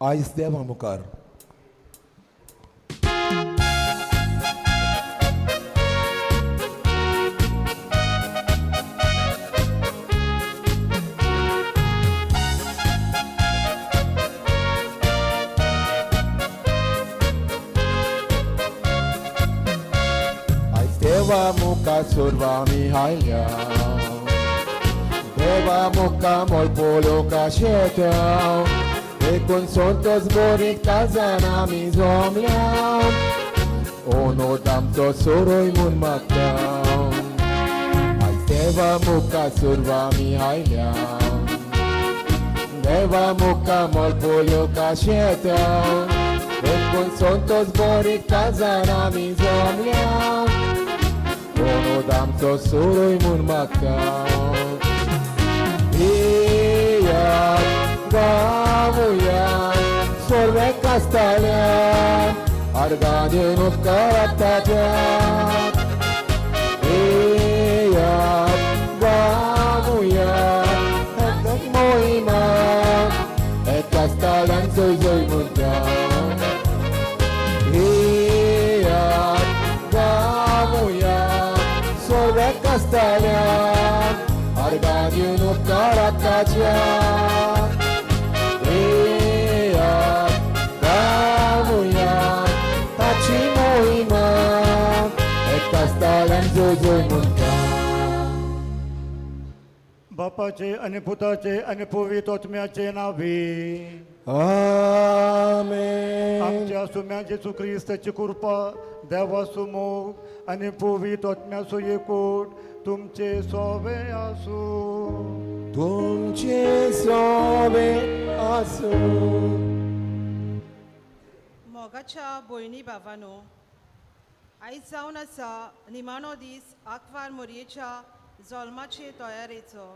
आयज देवा मुखार. आयज देवा मुखार सर्व आमी आयल्या, देवा मुखार मोल पळोवंक शेता, देखून संतोष बरीक ताजान आमी जमल्या, ओनोद आमचो सोरोय म्हूण मागता. आयज देवा मुखार सर्व आमी आयल्या, देवा मुखार मोल पळोवंक शेता, देखून संतोष बरीक ताजान आमी जमल्या, ओनोद आमचो सोरोय म्हूण मागता. येयात गावया सोर्वेक आसताल्या, अर्गां दिवन उपकारात ताज्या. येयात गावया एकच मोहिमा, एकाच आसताल्यान जय जय म्हणटा. येयात गावया सोर्वेक आसताल्या, अर्गां दिवन उपकारात ताज्या. येयात गावया ताची मोहिमा, एकाच आसताल्यान जय जय म्हणटा. बापाचे आनी पुताचे आनी पवित्र आत्म्याचे नावे. आमेन. आमच्या सुम्या जेजू क्रिस्ताची कृपा, देवाचो मोग आनी पवित्र आत्म्याचो एकूट तुमचे सोवे आसूं. तुमचे सोवे आसूं. मोगाच्या भयणी भावानो, आयज जावन आसा निमाणो दीस आंकवार मोरयेच्या जल्माचे तयारेचो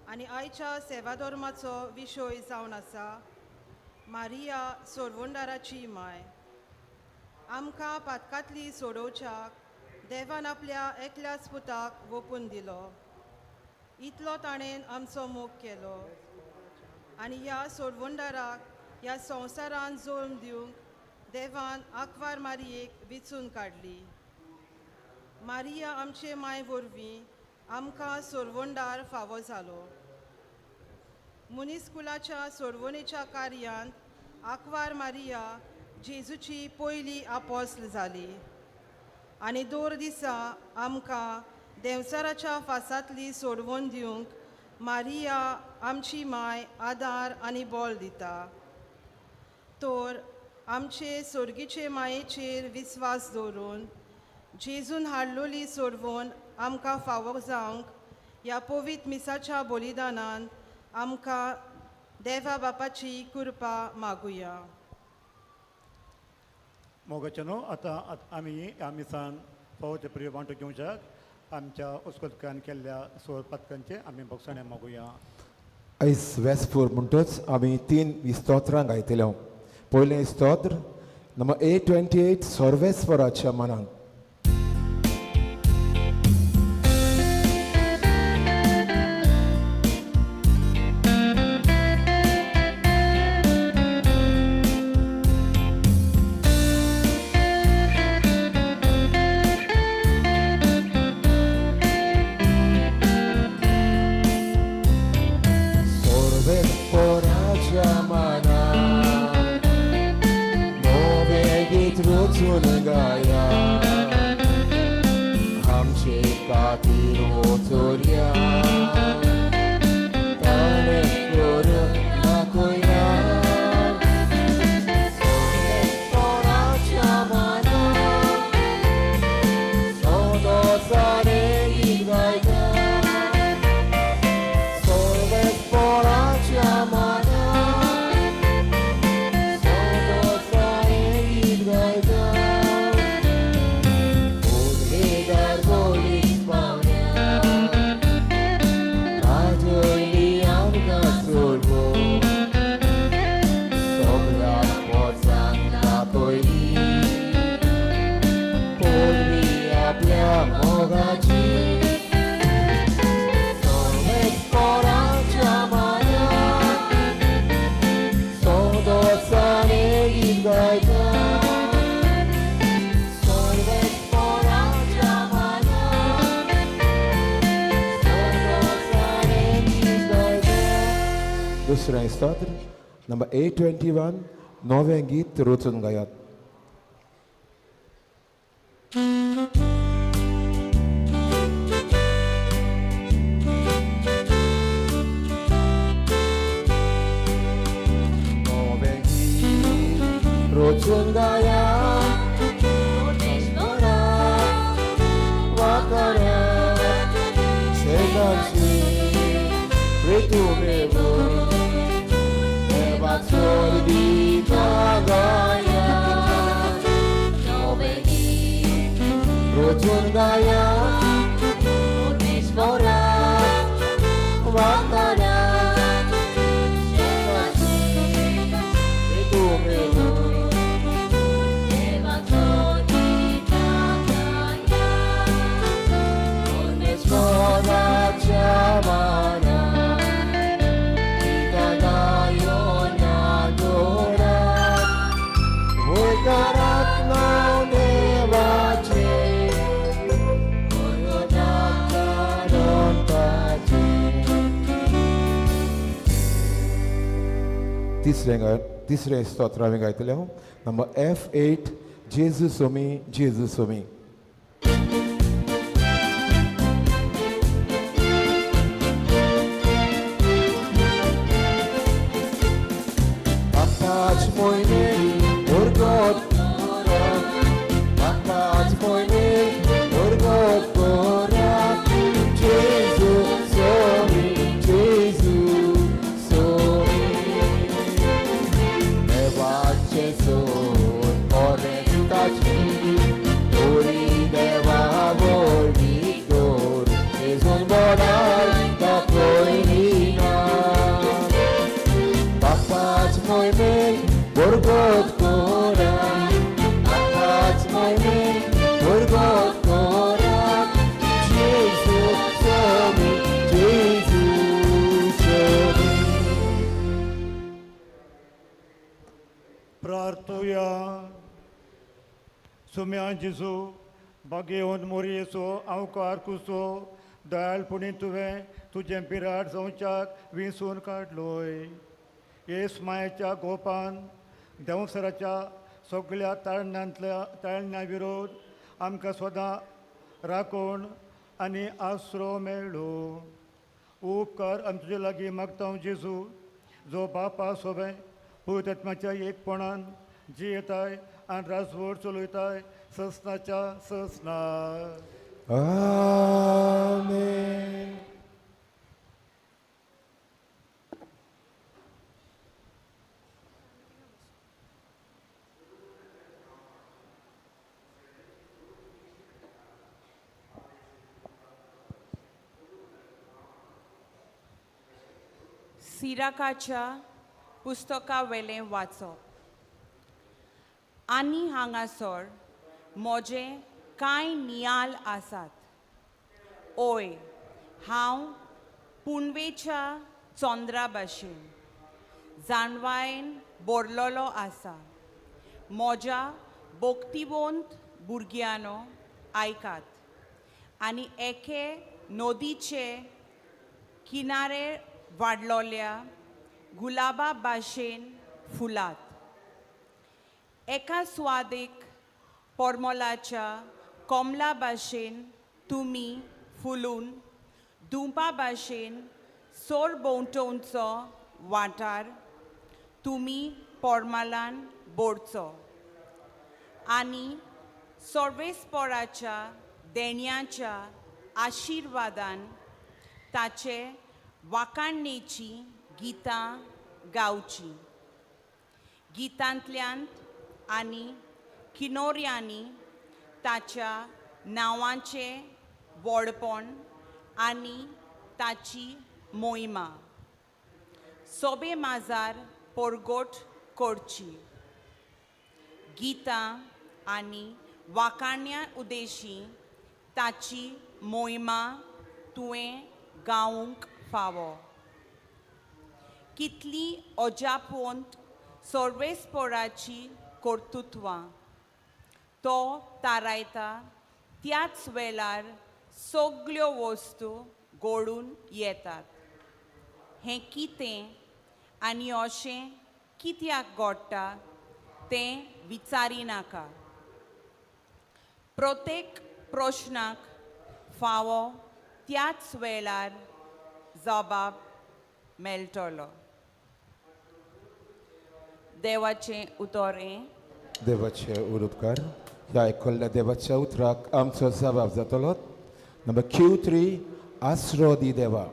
आनी आयच्या सेवाधर्माचो विशय जावन आसा मारिया सोडवणदाराची माय. आमकां पातकांतली सोडोवच्याक देवान आपल्या एकल्याच पुताक वोपून दिलो, इतलो ताणें आमचो मोग केलो आनी ह्या सोडवणदाराक ह्या संवसारान जल्म दिवंक देवान आंकवार मारयेक विचून काडली. मारिया आमचे माय वरवीं आमकां सोडवणदार फावो जालो. मनीस कुलाच्या सोडवणेच्या कार्यांत आंकवार मारिया जेजूची पयली आपोस्ल जाली आनी दर दिसा आमकां देंवचाराच्या फासांतली सोडवण दिवंक मारिया आमची माय आदार आनी बळ दिता. तर आमचे सोर्गीचे मायेचेर विस्वास दवरून जेजून हाडलोली सोडवण आमकां फावो जावंक ह्या पवित्र मिसाच्या बलिदानान आमकां देवा बापाची कृपा मागुया. मोगाचे न्हू, आतां आमी ह्या मिसान फावो ते प्रिय वांटो घेवच्याक आमच्या उस्कोतकान केल्ल्या सोर पातकांचे आमी भोगसणें मागुया. आयज वेस्पूर म्हणटच आमी 3 स्तोत्रां गायतले. पयलें स्तोत्र नंबर 828, सर्वेस्वराच्या मनान. सर्वेस्वराच्या मनान नवें गीत रचून गाया, आमचे खातीर वचोरया ताणें करून दाखया. सर्वेस्वराच्या मनान संतोषाने गीत गायता, सर्वेस्वराच्या मनान संतोषाने गीत गायता. उदरेदार बोलीस पावण्या स्तोत्र नंबर 821 नवें गीत रचून गायात. नवें गीत रचून गायात तिसरें स्तोत्र हांवें गायतलें हांव नंबर F8 जेजू सोमी जेजू सोमी. पांच म्हयने उरगत पांच म्हयने उरगत कोरा जेजू सोमी जेजू सोमी देवाचे सोद कोरेताची ओरी देवा वरवीं कर जेजून बराय दाखयली ना पांच म्हयने उरगत कोरा पांच म्हयने उरगत कोरा जेजू सोमी जेजू सोमी. प्रार्थुया. सुम्या जेजू बागेवन मोरयेचो आवकार कुसो दयाळपणी तुवें तुजें बिराड जावच्याक विंचून काडलोय. येस मायेच्या गोपान देंवसराच्या सगळ्या ताळण्यांतल्या ताळण्या विरोध आमकां सदां राखण आनी आसरो मेळ्ळो. उपकार आमी तुजे लागीं मागता जेजू जो बापा सोबें पवित्र एकपणान जियेताय आनी राजवट चलयताय ससनाच्या ससना. आमेन. सिराकाच्या पुस्तका वेलें वाचप. आनी हांगासर म्हजे कांय नियाल आसात. ओय हांव पुनवेच्या चंद्रा भाशेन जाणवायेन बोरलोलो आसा. म्हज्या भक्तिवंत भुरग्यांनो आयकात आनी एके नदीचे किनारे वाडलोल्या गुलाबा भाशेन फुलात. एका स्वादेक पोरमोलाच्या कोमला भाशेन तुमी फुलून दुंपा भाशेन सोर भोंवतणचो वाठार तुमी पोरमालान बोरचो आनी सर्वेस्पोराच्या देण्याच्या आशिर्वादान ताचे वाखाणणेची गितां गावची. गितांतल्यान आनी किनोऱ्यांनी ताच्या नांवाचें व्हडपण आनी ताची मोहिमा सोबे माजार परगट करची. गितां आनी वाखाण्या उदेशी ताची मोहिमा तुवें गावंक फावो. कितली अजापवंत सर्वेस्पोराची कर्तृत्वां तो तारायता त्याच वेळार सगल्यो वस्तू घडून येतात. हें कितें आनी अशें कित्याक घडटा तें विचारिनाका. प्रत्येक प्रश्नाक फावो त्याच वेळार जबाब मेळटलो. देवाचें उतर हें. देवाचे उरुपकार ह्या आयकल्ल्या देवाच्या उतराक आमचो जबाब जातलो. नंबर Q3 आसरो दी देवा.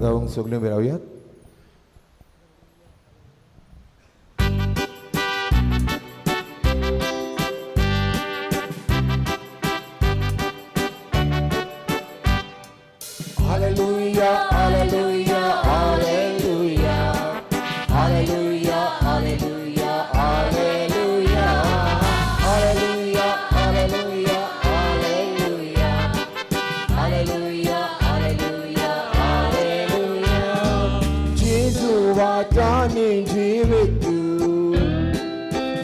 गावंक सगळें मेळोवयात. Hallelujah, hallelujah, hallelujah, hallelujah, hallelujah, hallelujah, hallelujah, hallelujah, hallelujah, hallelujah, hallelujah, hallelujah. Gesù वाटाने जीवित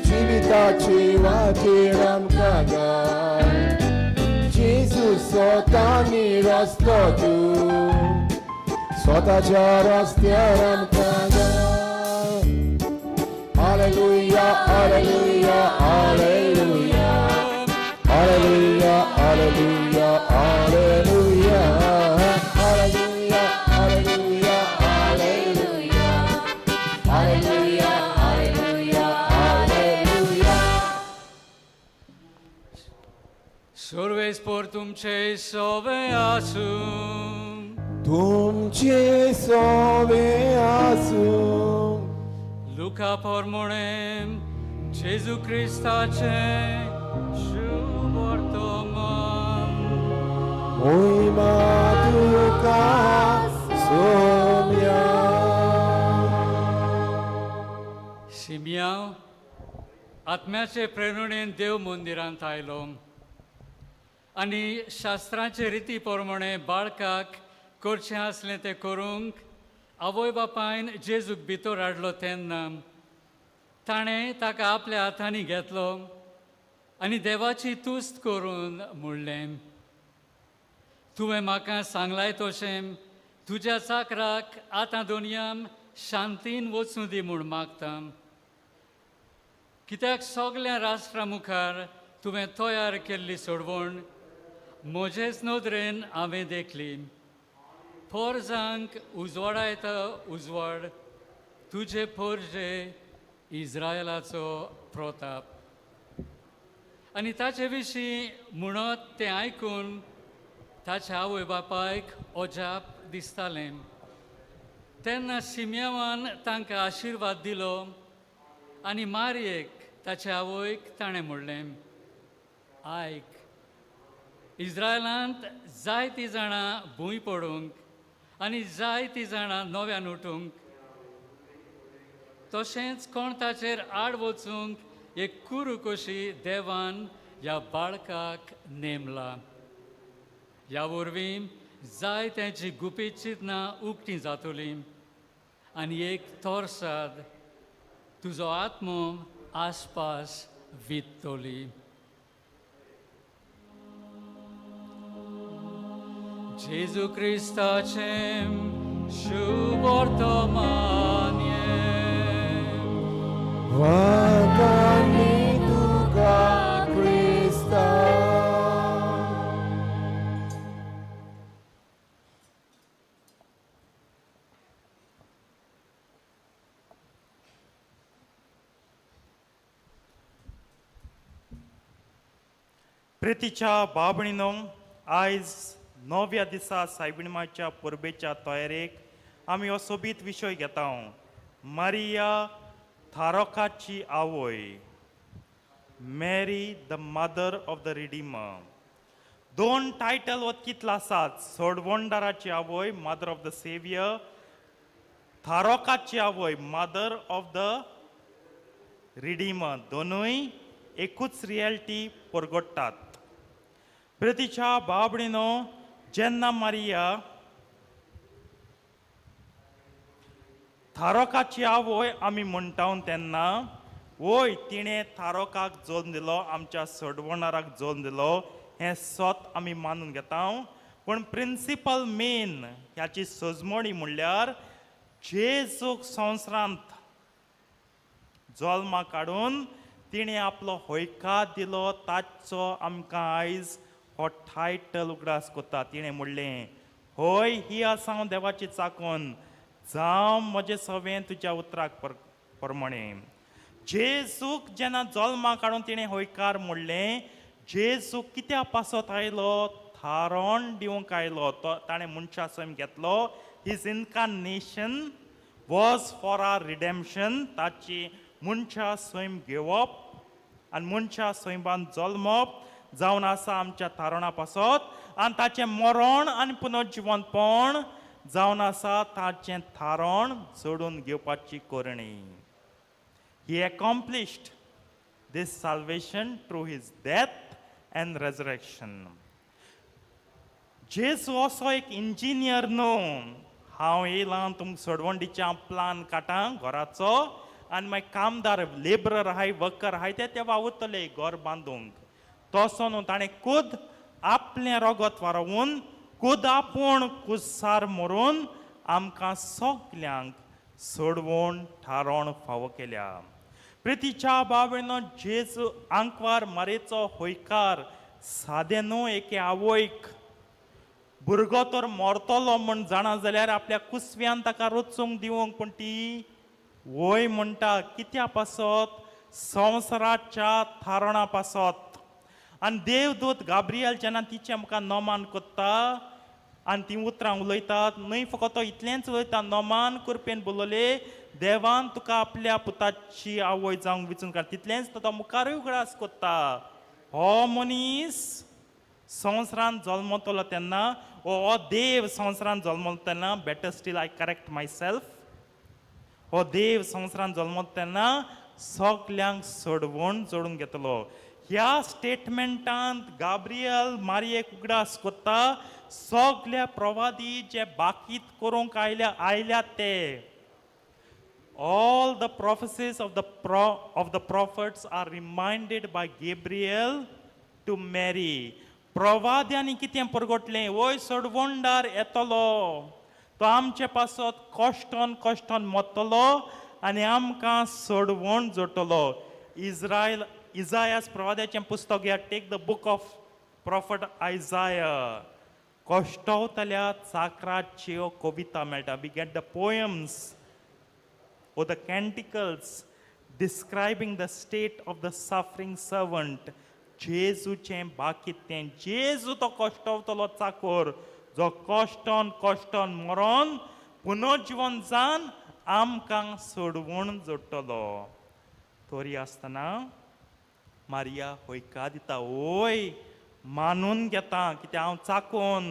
जिविताची वाटेर आमकां घाल. जेजू स्वतानी रस्तो तूं स्वताच्या रस्त्यार आमकां घाल. Hallelujah, hallelujah, hallelujah, hallelujah, hallelujah, hallelujah, hallelujah, hallelujah, hallelujah, hallelujah, hallelujah, hallelujah. सर्वेस्पर तुमचे सोवे आसूं. तुमचे सोवे आसूं. लुका पोरमोणें जेजू क्रिस्ताचें शुभ वर्तमान. मोहिमा तुका सोम्या. सिमियांव आत्म्याचे प्रेरणेन देव मंदिरांत आयलो आनी शास्त्राचे रिती प्रमाणे बाळकाक करचें आसलें तें करूंक आवय बापायन जेजूक भितर हाडलो तेन्ना ताणें ताका आपल्या हातांनी घेतलो आनी देवाची तुस्त करून म्हणलें, तुवें म्हाका सांगलाय तशें तुज्या चाकराक आतां दोनयाम शांतीन वचूं दी म्हूण मागता, कित्याक सगल्या राष्ट्रा मुखार तुवें तयार केल्ली सोडवण म्हजेच नदरेन हांवें देखली. पोरजांक उजवाडायता उजवाड तुजे पोरजे इज्रायलाचो प्रताप. आनी ताचे विशीं म्हणत तें आयकून ताच्या आवय बापायक अजाप दिसतालें. तेन्ना सिमियांवान तांकां आशिर्वाद दिलो आनी मारयेक ताच्या आवयक ताणें म्हणलें, आयक, इज्रायलांत जायतीं जाणां भूंय पडूंक आनी जायतीं जाणां नव्यान उठूंक, तशेंच कोण ताचेर आड वचूंक एक कुरू कशी देवान ह्या बाळकाक नेमला. ह्या वरवीं जायत्यांची गुपीत चिंतनां उक्तीं जातलीं आनी एक तोरसाद तुजो आत्मो आसपास वित्तली. जेजू क्रिस्ताचें शुभ वर्तमान. वंदनी तुका क्रिस्ता. प्रितीच्या बाबणीनो, आयज नव्या दिसा सायबिणमाच्या परबेच्या तयारेक आमी हो सोबीत विशय घेता. मारिया थारोकाची आवय, Mary the mother of the redeemer. दोन टायटल वत कितलो आसात, सोडवणदाराची आवय मदर ऑफ the saviour, थारोकाची आवय मदर ऑफ the redeemer. दोनूय एकूच रियलिटी परगट्टात. प्रितीच्या बाबणीनो, जेन्ना मारिया थारोकाची आवय आमी म्हणटा तेन्ना वय तिणें थारोकाक जल्म दिलो, आमच्या सोडवणाराक जल्म दिलो, हें सत आमी मानून घेता. पूण प्रिंसिपल मेन ह्याची सजमणी म्हणल्यार जेजूक संवसारांत जल्मा काडून तिणें आपलो हयकार दिलो, ताचो आमकां आयज हो टायटल उगडास करता. तिणें म्हणलें, हय ही आसा हांव देवाची चाकून, जावं म्हजें सवें तुज्या उतराक प्रमाणें. जेजूक जेन्ना जल्मा काडून तिणें हयकार म्हणलें, जेजू कित्या पासत आयलो, थारण दिवंक आयलो, तो ताणें मनशा सैम घेतलो. His incarnation was for our redemption. ताची मनशा सैम घेवप आनी मनशा सैमान जल्मप जावन आसा आमच्या थारणा पासत, आनी ताचें मरण आनी पुनर्जिवंतपण जावन आसा ताचें थारण जोडून घेवपाची करणी. He accomplished this salvation through his death and resurrection. जेजू असो एक इंजिनियर न्हू, हांव येयलां तुमकां सोडवणीच्या प्लान काडटा घराचो आनी मागीर कामदार लेबरर आहाय वर्कर आहाय ते वावुरतले घर बांदूंक, तसो न्हू. ताणें खुद आपलें रगत वारोवन, खुद आपूण कुसार मरून आमकां सगल्यांक सोडवण थारोण फावो केल्या. प्रितीच्या बाबेनो, जेजू आंकवार मारेचो हयकार सादें न्हू. एके आवयक भुरगो तर मरतलो म्हण जाणा जाल्यार आपल्या कुसव्यान ताका रचूंक दिवंक, पूण ती वय म्हणटा कित्या पासत, संवसाराच्या थारणा पासत. आनी देवदूत गाब्रियल जेन्ना तिचें मुखार नमान करता आनी तीं उतरां उलयतात, न्हय फकत तो इतलेंच उलयता, नमान करपेन बोलले देवान तुका आपल्या पुताची आवय जावंक विचून काड. तितलेंच तो मुखारूय उगडास कोत्ता, हो मनीस संवसारांत जल्मतलो तेन्ना, हो देव संवसारांत जल्मतलो तेन्ना, better still I correct myself, हो देव संवसारांत जल्मतलो तेन्ना सगल्यांक सोडवण जोडून घेतलो. ह्या स्टेटमेंटांत गाब्रियल मारयेक उगडास कोत्ता सगल्या प्रवादी जे बाकीत करूंक आयल्यात ते. All the prophecies of the prophets are reminded by Gabriel to Mary. प्रवाद्यांनी कितें परगटलें, वय सोडवणदार येतलो, तो आमचे पासत कश्टोन कश्टोन मरतलो आनी आमकां सोडवण जोडटलो. इज्रायल इजायास प्रवाद्याचें पुस्तक घ्या, take the book of prophet Isaiah. कश्टवतल्या चाकराच्यो कविता मेळटा. We get the poems or the canticles describing the state of the suffering servant. जेजूचें बाकी तें, जेजू तो कश्टवतलो चाकोर जो कश्टोन कश्टोन मरोन पुनर्जिवन जावन आमकां सोडवण जोडटलो. तरी आसतना मारिया हयकार दिता, वय मानून घेता कित्याक हांव चाकोन,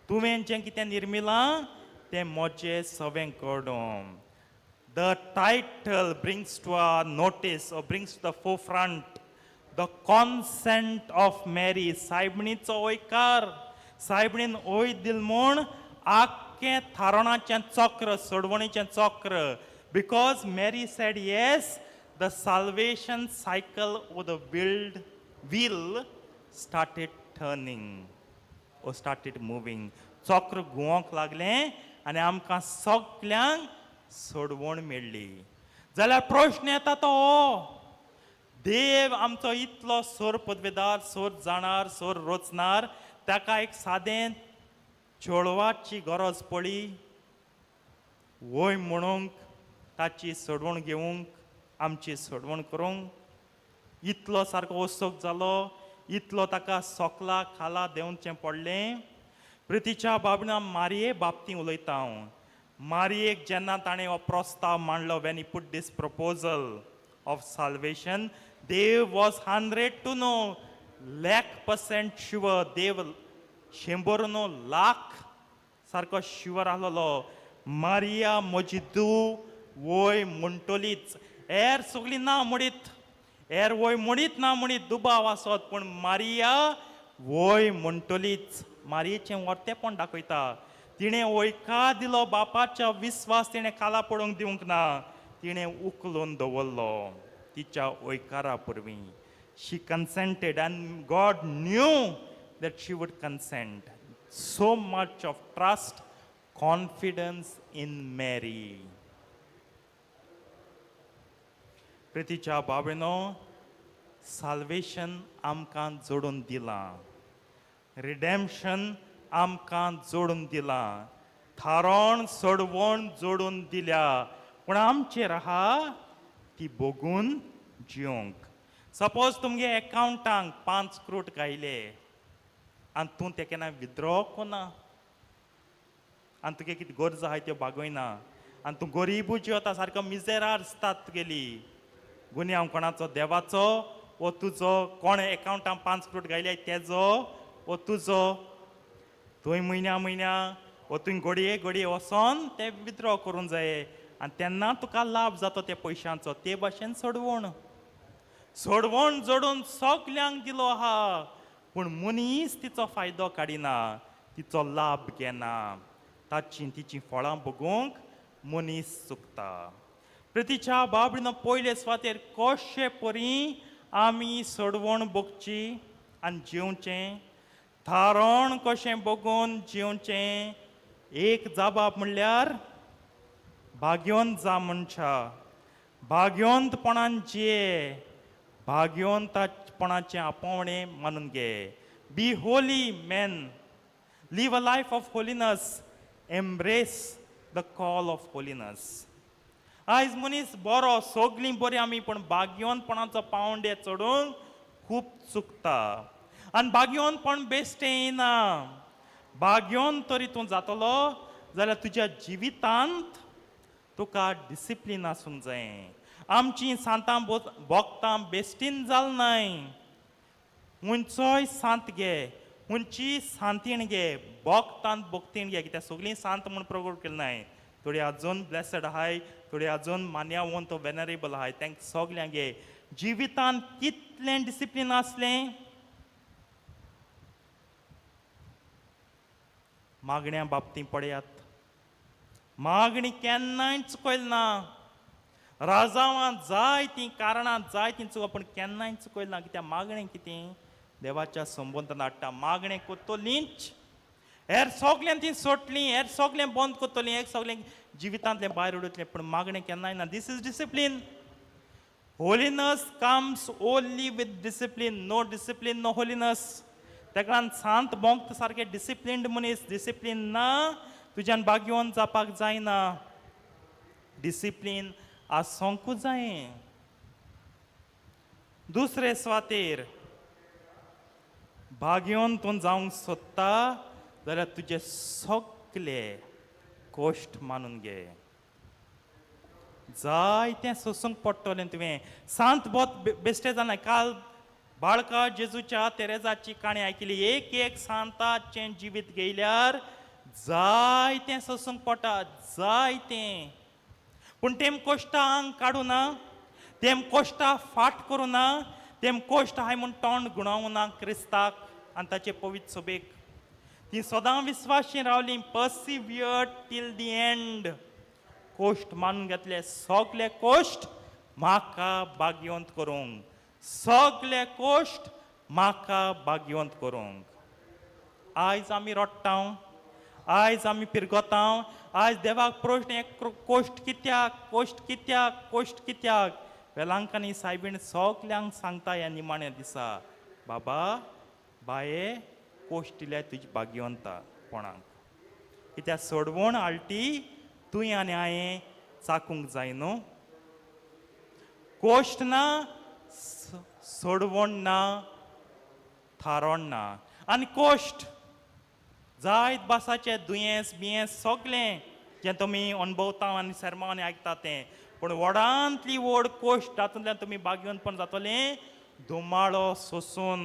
तुवें जें कितें निर्मिलां तें म्हजें सवें घडोवन. The title brings to our notice or brings to the forefront the consent of Mary. सायबणीचो वयकार, सायबणीन वय दिल म्हूण आख्खें थारणाचें चक्र, सोडवणीचें चक्र. Because Mary said yes, the salvation cycle or the wheel started turning or started moving. चक्र घुंवंक लागलें आनी आमकां सगल्यांक सोडवण मेळ्ळी. जाल्यार प्रश्न येता तो, देव आमचो इतलो सोर पदवेदार, सोर जाणार, सोर रोचणार, ताका एक सादें चेडवाची गरज पडली वय म्हणूंक, ताची सोडवण घेवंक, आमची सोडवण करूंक. इतलो सारको वसोक जालो, इतलो ताका सोकला खाला देंवचें पडलें. प्रितीच्या बाबणा मारये बाबतीं उलयता हांव. मारयेक जेन्ना ताणें हो प्रस्ताव मांडलो, when he put this proposal of salvation, Dev was 100 to no lakh percent sure. Dev 100 no lakh सारको शुवर आसलेलो, मारिया म्हजी धूव वय म्हणटलीच. हेर सगळीं ना म्हणीत, हेर वय म्हणीत ना म्हणीत दुबाव आसत, पूण मारिया वय म्हणटलीच. मारियेचें वर्तेपण दाखयता, तिणें वयकार दिलो, बापाचो विस्वास तिणें खाला पडूंक दिवंक ना, तिणें उखलून दवरलो तिच्या वयकारा पुरवीं. She consented and God knew that she would consent. So much of trust, confidence in Mary. प्रितीच्या बाबेनो, साल्वेशन आमकां जोडून दिलां, रिडेम्पशन आमकां जोडून दिलां, थारण सोडवण जोडून दिल्या, पूण आमचेर आहा ती बगून जिवंक. सपोज तुमगे एकावंटांक 5 क्रोट गायले आनी तूं ते केन्ना विद्रो कोना आनी तुगे कितें गरज आहाय त्यो भागयना आनी तूं गरिबूय जिवता, सारको मिजेरार दिसतात तुगेली. गुन्यांव कोणाचो, देवाचो वो तुजो? कोण एकावंटांक 5 क्रोट गायले तेजो वो तुजो? थंय म्हयन्या म्हयन्या वो तुवें घडये घडये वचोन ते विद्रो करूंक जाय आनी तेन्ना तुका लाभ जाता त्या पयशांचो. ते भाशेन सोडवण सोडवण जोडून सगल्यांक दिलो आहा, पूण मनीस तिचो फायदो काडिना, तिचो लाभ घेना, ताची तिचीं फळां बगूंक मनीस चुकता. प्रितीच्या बाबडीन पयले सुवातेर कशे परी आमी सोडवण बगची आनी जेवचें, थारण कशें बगून जेवचें. एक जाबाब म्हणल्यार भाग्योन जा मनशा, भाग्योंतपणान जिये, भाग्योंतपणाचें आपोवणें मानून घे. Be holy men, live a life of holiness, embrace the call of holiness. आयज मनीस बरो, सगळीं बरीं आमी, पूण भाग्योनपणाचो पावंडे चडूंक खूब चुकता. आनी भाग्योनपण बेश्टें येना. भाग्योन तरी तूं जातलो जाल्यार तुज्या जिवितांत तुका डिसिप्लीन आसूंक जाय. आमची सांतां भोगतां बेश्टीन जाल नाय. हुंचोय सांत गे, हुंची सांतीण गे, भोगतांत भोगतीण गे, कित्याक सगळीं सांत म्हूण प्रगट केलें नाय. थोडी आजून ब्लेसड आहाय, थोडी आजून मान्यावंत वेनरेबल आहाय. तांकां सगल्यांक गे जिवितान कितलें डिसिप्लीन आसलें. मागण्या बाबतींत पळयात, मागणी केन्नाय चुकयल ना. राजावां जाय तीं कारणां जाय तीं चुक, पूण केन्नाय चुकयल ना. कित्याक मागणें कितें देवाच्या संबंदान हाडटा. मागणें करतलींच, हेर सगळें ती सोडलीं, हेर सगळें बंद करतलीं, हेर सगळें जिवितांतलें भायर उडयतलें, पूण मागणें केन्नाय ना. This is discipline. Holiness comes only with discipline. No discipline no holiness. तेका लागून सांत भोंगता सारकें डिसिप्लिन्ड मनीस. डिसिप्लीन ना तुज्यान भाग्यवंत जावपाक जायना. डिसिप्लीन आसूंकूच जाय. दुसरे सुवातेर भाग्यवंत तूं जावंक सोदता जाल्यार तुजे सगले कश्ट मानून घे. जाय तें सोसूंक पडटलें तुवें. सांत बोत बेश्टें जालें. काल बाळका जेजूच्या तेरेजाची काणी आयकली. एक एक सांताचें जिवीत घेयल्यार जाय तें सोसूंक पडटा, जाय तें. पूण तेम कश्टां आंग काडूं ना, तेम कश्टां फाट करूं ना, तेम कश्ट आहाय म्हूण तोंड गुणावूं ना क्रिस्ताक आनी ताचे पवित्र सभेक. ती सदां विस्वाशी रावली. पर्सिवियर टील the and. कोश्ट मानून घेतले. सगले कोश्ट म्हाका भाग्यवंत करूंक, सगले कोश्ट म्हाका भाग्यवंत करूंक. आयज आमी रडटा, आयज आमी पिरगोता, आयज देवाक प्रश्न एक कोश्ट कित्याक, कोश्ट कित्याक, कोश्ट कित्याक. वेलांकांनी सायबीण सगल्यांक सांगता ह्या निमाण्या दिसा, बाबा बाये कोश्ट दिल्यार तुजी भाग्यवंता कोणाक. कित्याक सोडवण आल्टी तुवें आनी हांवें चाकूंक जाय न्हू. कोश्ट ना, सोडवण ना, थारोण ना. आनी कोश्ट जायत भासाचें दुयेंस बियेंस सगळें जें तुमी अणभवता आनी सेर्मांव आयकता तें, पूण व्हडांतली व्हड कोश्ट तातूंतल्यान तुमी भाग्यवंतपण जातलें धुमाळो सोसून.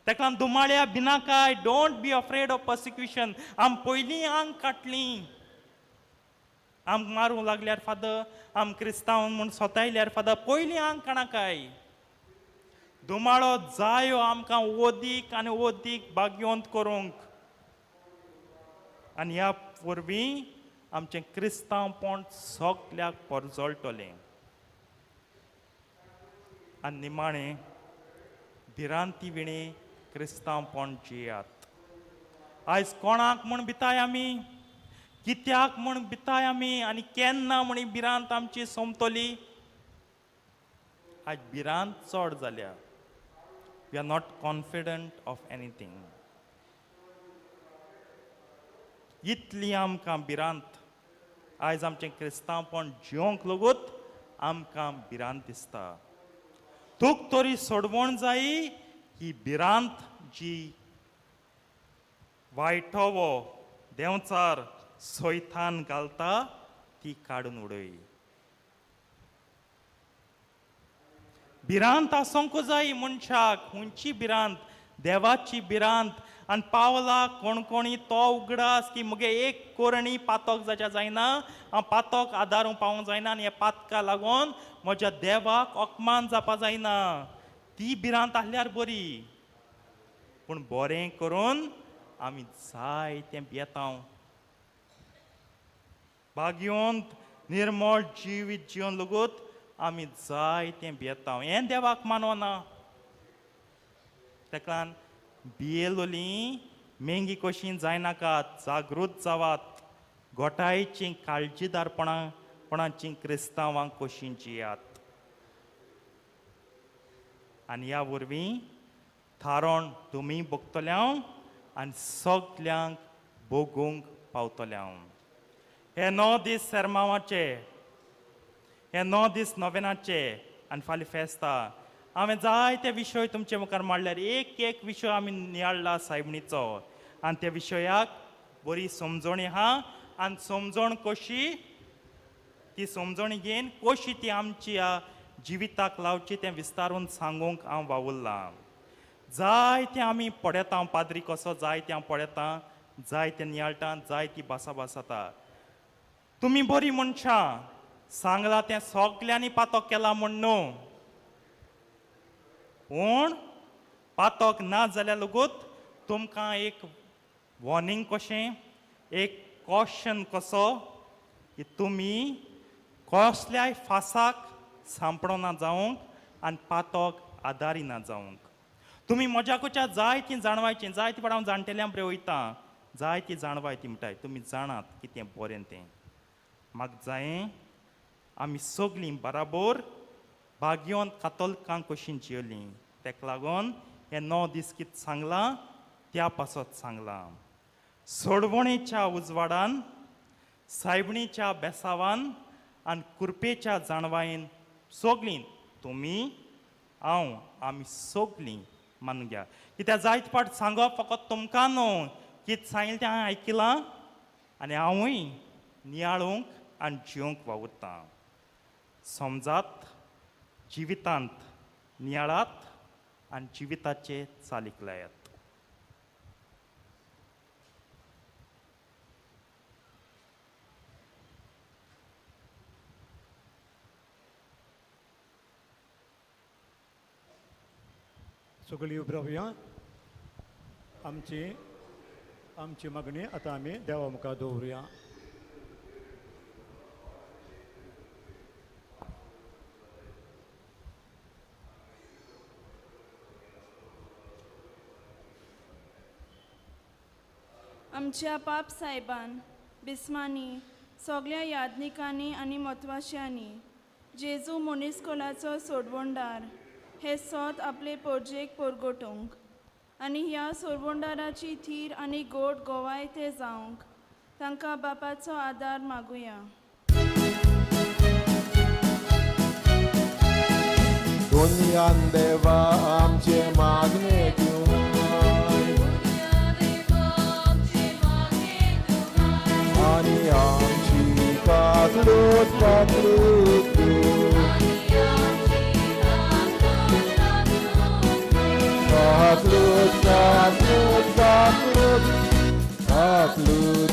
तेका लागून धुमाळ्या भिनाकाय. Don't be afraid of persecution. आम पयलीं आंग काडलीं, आमकां मारूंक लागल्यार फादर, आम क्रिस्तांव म्हूण सोतायल्यार फादर, पयलीं आंग काणाकाय. धुमाळो जायो आमकां ओदीक आनी ओदीक भाग्यवंत करूंक. आनी ह्या वरवीं आमचें क्रिस्तांवपण सगल्याक परजळटलें. आनी निमाणें भिरांती विणें क्रिस्तांवपण जियात. आयज कोणाक म्हूण भिताय आमी, कित्याक म्हूण भिताय आमी, आनी केन्ना म्हूण भिरांत आमची सोंपतली. आयज भिरांत चड जाल्या. We are not confident of anything. इतली आमकां भिरांत. आयज आमचें क्रिस्तांवपण जिवंक लगूत आमकां भिरांत दिसता. तूक तरी सोडवण जायी ही भिरांत जी वायटोवो देंवचार सोयथान घालता ती काडून उडय. भिरांत आसूंक जाय मनशाक. खंयची भिरांत? देवाची भिरांत. आनी पावला कोणकोणी तो उगडास की मुगे एक कोरणी पातक जाच्या जायना, हांव पातक आदारूंक पावूंक जायना आनी ह्या पातका लागून म्हज्या देवाक अपमान जावपा जायना. ती भिरांत आसल्यार बरी. पूण बरें करून आमी जाय तें भियेता. भाग्यवंत निर्मळ जिवीत जिवन लगूत आमी जाय तें भियेता. हें देवाक मानवना. तेका लागून भियेलोली मेंगी कशी जायनाकात. जागृत जावात. गोठायचीं काळजीदारपणां पणाचीं क्रिस्तांवां कशीं जियात. आनी ह्या वरवीं थारण तुमी भोगतले हांव आनी सगल्यांक भोगूंक पावतले हांव. हे 9 दीस सेर्मांवाचे, हे 9 दीस नोवेनाचे आनी फाल्यां फेस्ता. हांवें जायते विशय तुमचे मुखार मांडल्यार एक एक विशय आमी नियाळ्ळा सायबणीचो. आनी त्या विशयाक बरी समजणी आहा. आनी समजण कशी? ती समजणी घेवन कशी ती आमच्या जिविताक लावची तें विस्तारून सांगूंक हांव वावुरलां. जायतें आमी पळयता, पाद्री कसो जायतें हांव पळयता, जायतें नियाळटा, जायती भासाभास जाता. तुमी बरीं मनशां, सांगलां तें सगल्यांनी पातक केलां म्हूण न्हू, पूण पातक ना जाल्यार लगूत तुमकां एक वॉर्निंग कशें, एक कॉशन कसो की तुमी कसल्याय फासाक सांपडना जावंक आनी पातक आदारिना जावंक. तुमी म्हज्याकुच्या जायतीं जाणवायचीं, जायती फावट हांव जाणटेल्यां बरें वयता, जायती जाणवाय ती म्हणटाय तुमी जाणात कितें बरें तें. म्हाका जायें आमी सगळीं बराबर भाग्योन कातोलकां कशीं जियेलीं. तेका लागून हे 9 दीस कितें सांगलां त्या पासत सांगलां. सोडवणेच्या उजवाडान, सायबणीच्या बेसावान आनी कुरपेच्या जाणवायेन सगळीं तुमी हांव आमी सगळीं मानून घ्या. कित्याक जायते फावट सांगप फकत तुमकां न्हू, कितें सांगिल्लें तें हांवें आयकलां आनी हांवूय नियाळूंक आनी जिवंक वावुरतां. समजात, जिवितांत नियाळात आनी जिविताचे चालीक लायात. सगळीं उबी रावया. आमची आमची मागणी आतां आमी देवा मुखार दवरुया. आमच्या पाप सायबान, बिस्मांनी, सगळ्या यादनिकांनी आनी म्हत्वाशांनी जेजू मनीसकुलाचो सोडवणदार हे सोत आपले पोरजेक परगटूंक आनी ह्या सोडवणदाराची थीर आनी गोड गोवाय ते जावंक तांकां बापाचो आदार मागुया. दुनियान देवा आमचे मागणे तूं आनी आमची काकलूत काकलूत काकलूत काकलूत काकलूत काकलूत.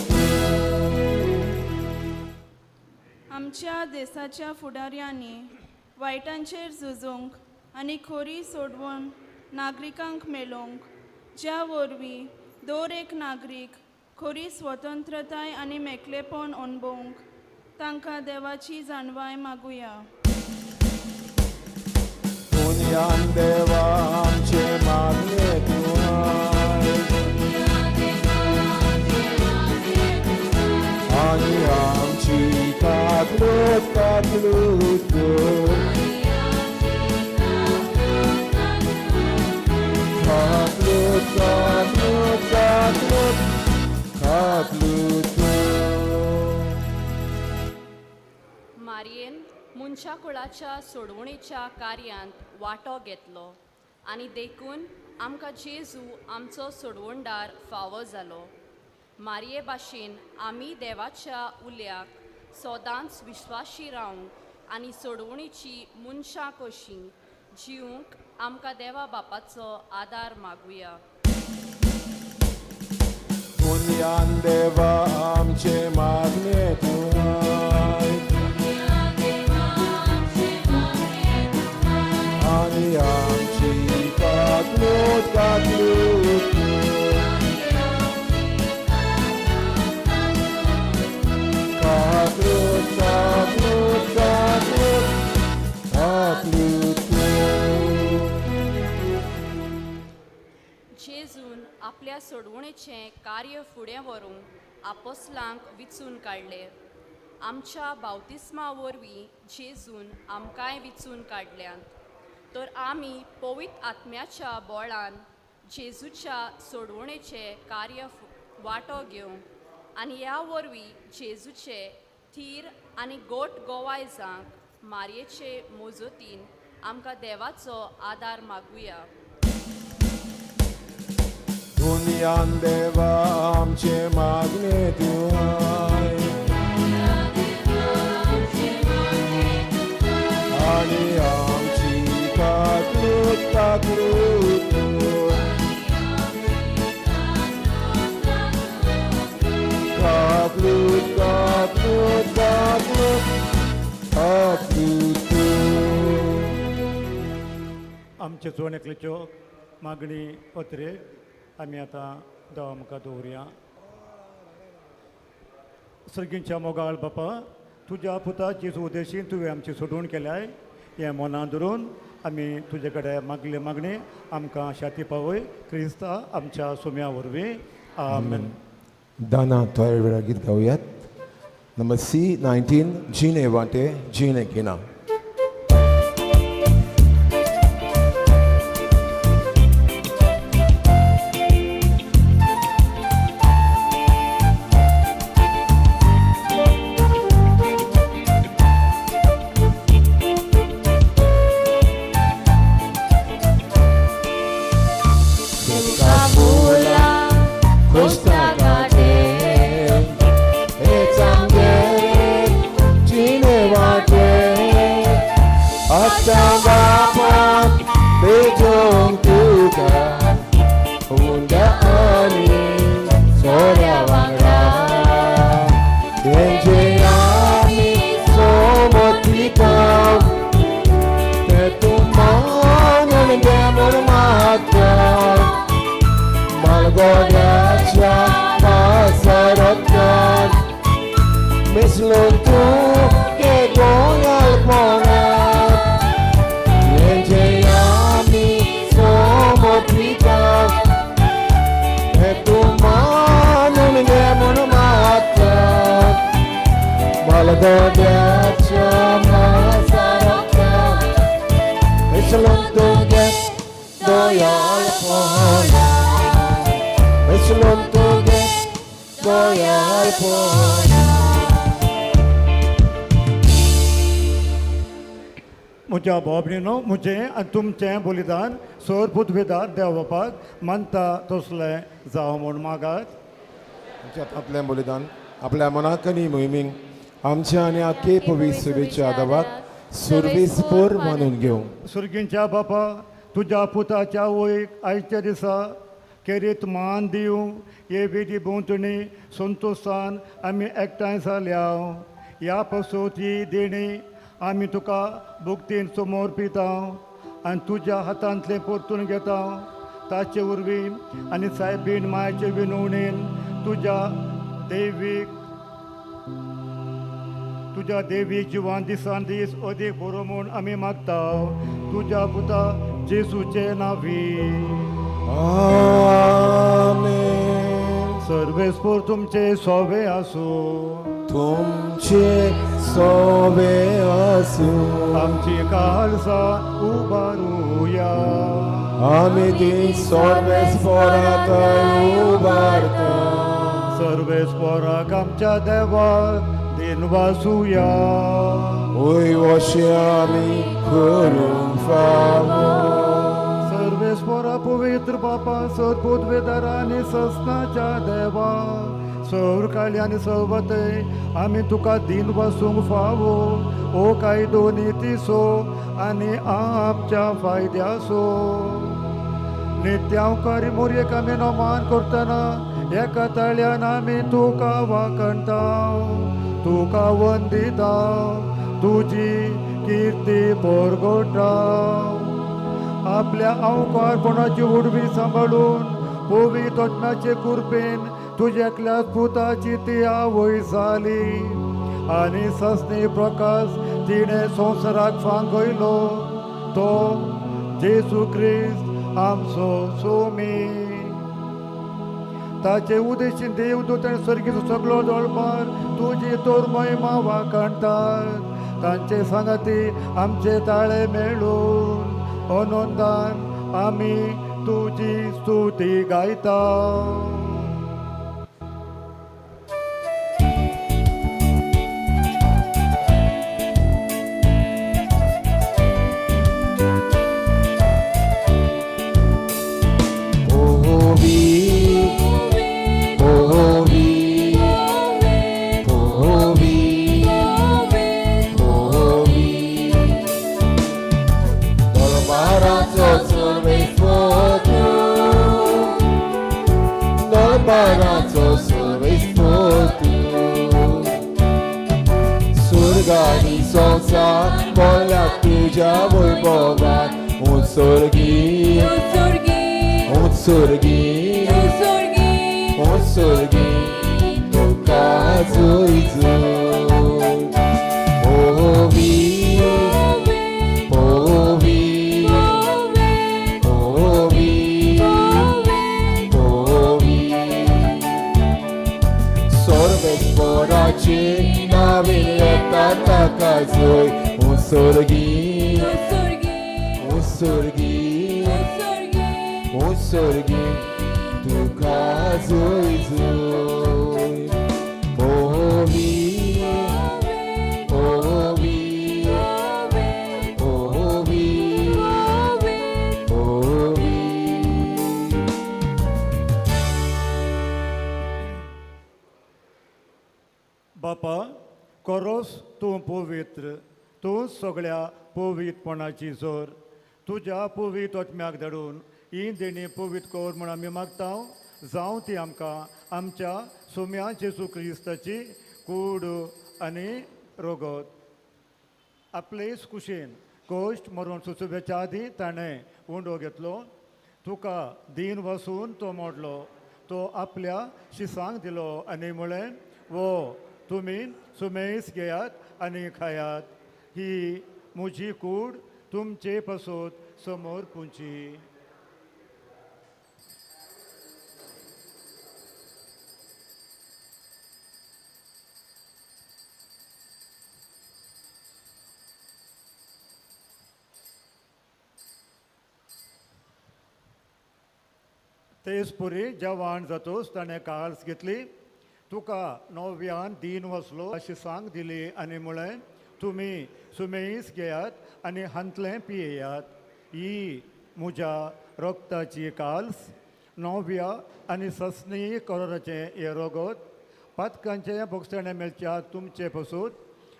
आमच्या देशाच्या फुडाऱ्यांनी वायटांचेर झुजूंक आनी खोरी सोडवून नागरिकांक मेळोवंक, ज्या वरवीं दर एक नागरीक खोरी स्वतंत्रताय आनी मेकळेपण अणभवंक तांकां देवाची जाणवाय मागुया. दुनियान देवा आमचे मागणे तूं आनी आमची काकलूत काकलूत काकलूत काकलूत काकलूत काकलूत. मारयेन मनशा कुळाच्या सोडवणेच्या कार्यांत वांटो घेतलो आनी देखून आमकां जेजू आमचो सोडवणदार फावो जालो. मारये भाशेन आमी देवाच्या उल्याक सदांच विश्वाशी रावंक आनी सोडवणेची मनशां कशीं जिवंक आमकां देवा बापाचो आदार मागुया. दुनियान देवा आमचे मागणे तूं आनी आमची काकलूत काकलूत काकलूत काकलूत काकलूत काकलूत. जेजून आपल्या सोडवणेचें कार्य फुडें व्हरूंक आपोसलांक विचून काडले. आमच्या बावतिस्मा वरवीं जेजून आमकांय विचून काडल्यात, तर आमी पवित्र आत्म्याच्या बोळान जेजूच्या सोडवणेचें कार्य वांटो घेवंक आनी ह्या वरवीं जेजूचे थीर आनी गोट गोवाय जावंक मारयेचे मोजोतीन आमकां देवाचो आदार मागुया. दुनियान देवा आमचे मागणे तूं आनी आमची काकलूत काकलूत कर. काकलूत काकलूत काकलूत काकलूत कर. आमचे चोण एकल्याच्यो मागणी पत्रे आमी आतां देवा मुखार दवरुया. सर्गींच्या मोगाळ बापा, तुज्या पुता जेजू उद्देशीन तुवें आमची सोडवण केल्याय हें मनां धरून आमी तुजे कडेन मागले मागणी आमकां शाती पावय क्रिस्ता आमच्या सोम्या वरवीं. आमेन. दाना थोड्या वेळा गीत गावयात. नंबर C 19 जिणे वाटे जिणे किना. म्हज्या बाबणीनो, म्हजें आनी तुमचें बलिदान सोर पुतवेदार देव बापाक मानता तसलें जावं म्हूण मागात. आमच्या हातांतलें बलिदान आपल्या मनाक आनी मोहिमेक आमच्या आनी आखे पवित्र सेवेच्या देवाक सुर्वेसपूर मानून घेवं. सुर्गींच्या बापा, तुज्या पुताच्या वयक आयच्या दिसा केरीत मान दिवं हे विधी भोंवतणी संतोशान आमी एकठांय जाल्या. ह्या पसून ही देणी आमी तुका भुक्तीन समोर पिता आनी तुज्या हातांतलें परतून घेता. ताचे वरवीं आनी सायबीन मायचे विनवणेन तुज्या देवीक जिवान दिसान दीस अदीक बरो म्हूण आमी मागता, तुज्या पुता जेसूचे नांवी. आमेन. सर्वेस्पोर तुमचे सोवे आसूं. तुमचे सोवे आसूं. आमची काळजां उबारुया. आमी ती सर्वेस्पोराक उबारता. सर्वेस्पोराक आमच्या देवाक दिनवासुया. वय अशें आमी करूंक फावो. सर्वेस्पोरा पवित्र बापा, सदपुतवेदार आनी ससनाच्या देवा, सौर काळी आनी सवतय आमी तुका दिन वसूंक फावो ओ कायदो नितीसो आनी आमच्या फायद्यासो. नित्यांकारी मोरयेक आमी नमान करतना एका ताळ्यान आमी तुका वाखणता, तुका वंदिता, तुजी किर्ती परगटा. आपल्या अवकारपणाची उडवी सांबाळून पवित्र आत्म्याचे कृपेन तुज्या एकल्याच पुताची ती आवय जाली आनी ससनी प्रकाश तिणें संवसाराक फांगयलो, तो जेजू क्रिस्त आमचो सोमी. ताचे उदेशीन देवदूत आनी स्वर्गीचो सगळो दळपार तुजी तोर महिमा वाखणटात. तांचे सांगाती आमचे ताळे मेळून आनंदान आमी तुजी स्तुती गायता. Holy, holy, holy, holy. दळबाराचो सर्वेस्पोर तूं, दळबाराचो सर्वेस्पोर तूं. सुर्गानी संवसार बोल्या तुज्या वैभवान, उत्सर्गी उत्सर्गी उत्सर्गी तुका जोय जोय. ओवी ओवी ओवी ओवी. सर्वेस्पोराचे नावे येता ताका जोय, उत्सर्गी उत्सर्गी उत्सर्गी तुका जोय जोय. ओवी ओवी ओवी ओवी. बापा कोरोस तूं पवित्र, तूं सगळ्या पवित्रपणाची जोर. तुज्या पवित्र आत्म्याक धाडून ही देणी पवित्र कर म्हूण आमी मागता. जावं ती आमकां आमच्या सोम्या जेजू क्रिस्ताची कूड आनी रोगत. आपलेच कुशीन कश्ट मरण सुचोवच्या आदीं ताणें उंडो घेतलो, तुका दीन वसून तो मोडलो, तो आपल्या शिसांक दिलो आनी म्हळें, वो तुमी सुमेस घेयात आनी खायात, ही म्हजी कूड तुमचे पासत समोर पुंची. तेच पुरी जवान जातोच ताणें काल्स घेतली, तुका नव्यान दीन वसलो अशी सांग दिली आनी म्हळें, तुमी सुमेस घेयात आनी हांतलें पियेयात, ही म्हज्या रक्ताची काल्स, नव्या आनी ससनी करोराचें हें रगत, पातकांचें भोगसणें मेळच्या तुमचे पसून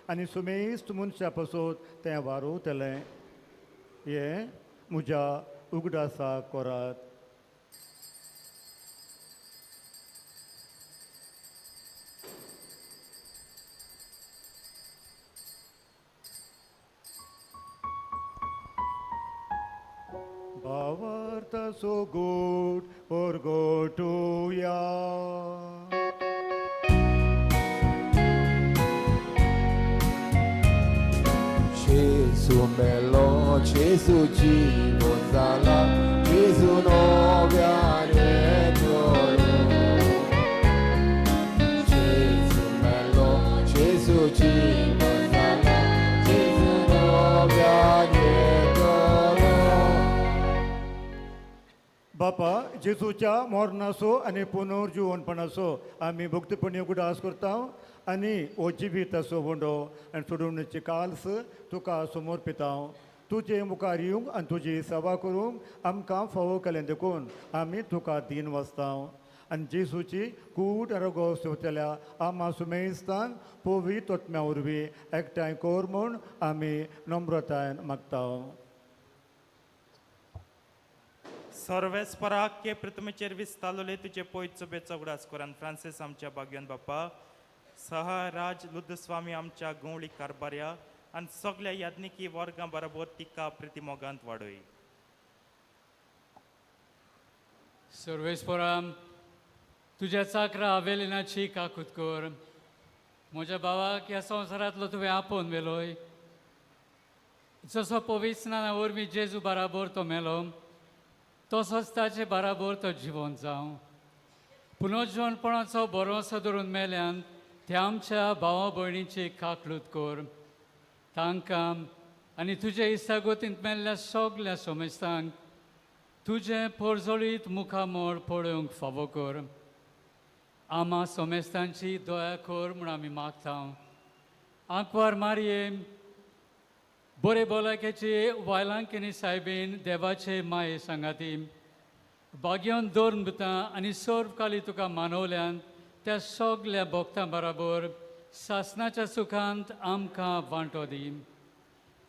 आनी सुमेस्त मनशा पसून तें वारवतलें. हें म्हज्या उगडासा करात. भावार्थ so good or go to ya. Gesù melo, Gesù जीवन जाला, Gesù नव्याने येतलो. Gesù melo, Gesù जीवन जाला, Gesù नव्याने येतलो. बापा जेजूच्या मरणाचो आनी पुनर्जिवनपणाचो आमी भक्तपणी उगडास करता आनी हो जिवीताचो उंडो आनी सोडवणेची काल्स तुका समर्पिता. तुजे मुखार येवंक आनी तुजी सेवा करूंक आमकां फावो केलें देखून आमी तुका दीन वसता. आनी जेजूची कूड रगो सेवतल्या आमा सुमेस्तान पवित्र आत्म्या वरवीं एकठांय कर म्हूण आमी नम्रतायेन मागता. सर्वेस्पराक के प्रथमेचेर विस्तालोले तुजे पयचो बेचो उगडास कोरान फ्रांसीस आमच्या बागयोन बापा, सहराज लुद्दस्वामी आमच्या गवळी कारबार्या आनी सगल्या याज्ञिकी वर्गां बरोबर तिका प्रितिमोगांत वाडय. सर्वेस्परा तुज्या चाकरा आवेलिनाची काकूत कर. म्हज्या भावाक ह्या संवसारांतलो तुवें आपोवन व्हेलोय, जसो पवित्र वरवीं जेजू बराबर तो मेलो तसोच ताचे बराबर तो जिवन जावं. पुनर्जिवनपणाचो भरोसो धरून मेल्यान त्या आमच्या भावा भयणीची काकलूत कर. तांकां आनी तुजे इस्तागोतींत मेल्ल्या सगल्या सोमेस्तांक तुजें पोरजोळीत मुखामळ पळोवंक फावो कर. आमा सोमेस्तांची दया कर म्हूण आमी मागता. आंकवार मारये बरे भलायकेचे वायलांकिनी सायबीन देवाचे माये सांगाती बागयोन दवर दिता आनी सर्व काली तुका मानवल्यान त्या सगल्या भक्तां बराबर सासनाच्या सुखांत आमकां वांटो दी.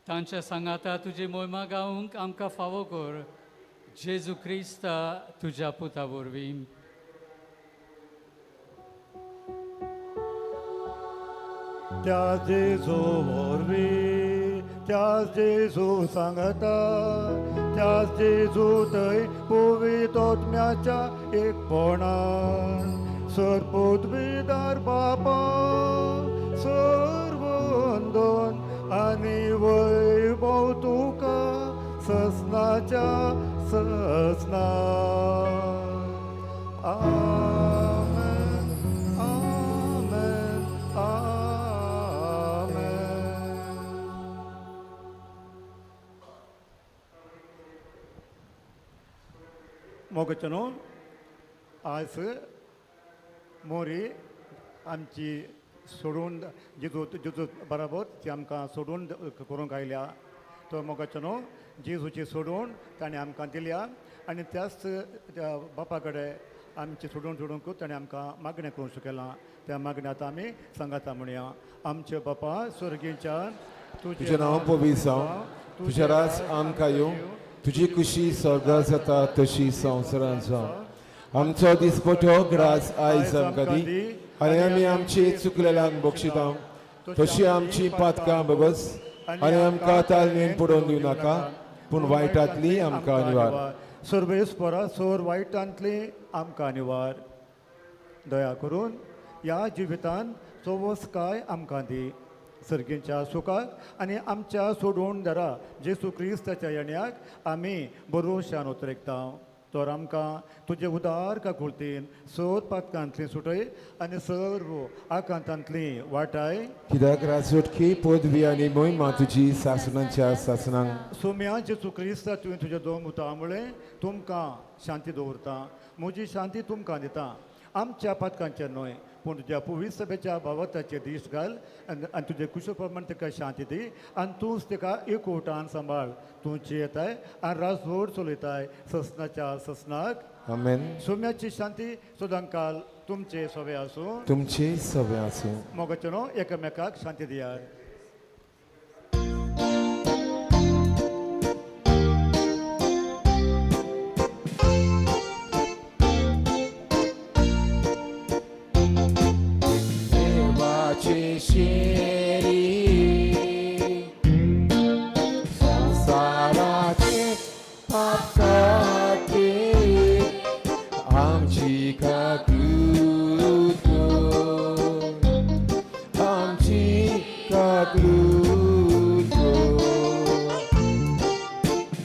तांच्या सांगाता तुजी मोहिमा गावंक आमकां फावो कर, जेजू क्रिस्ता तुज्या पुता वरवीं. त्या जेजू वरवीं, त्या जेजू सांगता, त्या जेजू थंय पवित्र आत्म्याच्या एकपणान सर्वपदवीदार बापा सर्वंदन आनी वैभव तुका ससनाच्या ससना. आमेन, आमेन, आमेन. मोगचनो आज मोरी आमची सोडून जेजू जेजू बराबर ती आमकां सोडून करूंक आयल्या. तो मोगाचो जेजूची सोडून ताणें आमकां दिल्या आनी त्याच त्या बापा कडेन आमची सोडून सोडूंक ताणें आमकां मागणें करूंक शिकयलां. त्या मागण्यांत आमी सांगाता म्हणया. आमचे बापा स्वर्गीच्या, तुजें नांव पवित्र जावं, तुजें राज आमकां येवं, तुजी खुशी स्वर्गार जाता तशी संवसारांत जावं. आमचो दिसपटो ग्रास आयज आमकां दी आनी आमी आमची चुकलेल्यांक बक्षिता तशी आमची पातकां बगस आनी आमकां तालमेन पडोवन दिवं नाका, पूण वायटांतली आमकां निवार. सर्वेस्परा सोर वायटांतली आमकां निवार. दया करून ह्या जिवितान चोवस्काय आमकां दी. सर्गींच्या सुखाक आनी आमच्या सोडून दरा जेजू क्रिस्ताच्या येण्याक आमी बरोशान उतरेकता. तर आमकां तुजे उदार काकुळतीन सोर पातकांतली सुटय आनी सर्व आकांतांतली वाटाय. कित्याक राजवटकी पदवी आनी मोहिमा तुजी सासणाच्या सासणांक. सोम्या जेजू क्रिस्ता तुवें तुज्या दोन उतां मुळे तुमकां शांती दवरता, म्हजी शांती तुमकां दिता. आमच्या पातकांचेर न्हय पूण तुज्या पवित्र सभेच्या भावार्थाचेर दीस घाल आनी तुजे कुशळ प्रमाण ताका शांती दी आनी तूंच ताका एकवटान सांबाळ. तूं जियेताय आनी राजवट चलयताय ससनाच्या ससनाक. आमेन. सोम्याची शांती सदांकाल तुमचे सवे आसूं. तुमचे सवे आसूं. मोगाचें न्हू एकामेकाक शांती दियात. संसाराचे पाप काडपी आमची काकूत कर, आमची काकूत कर.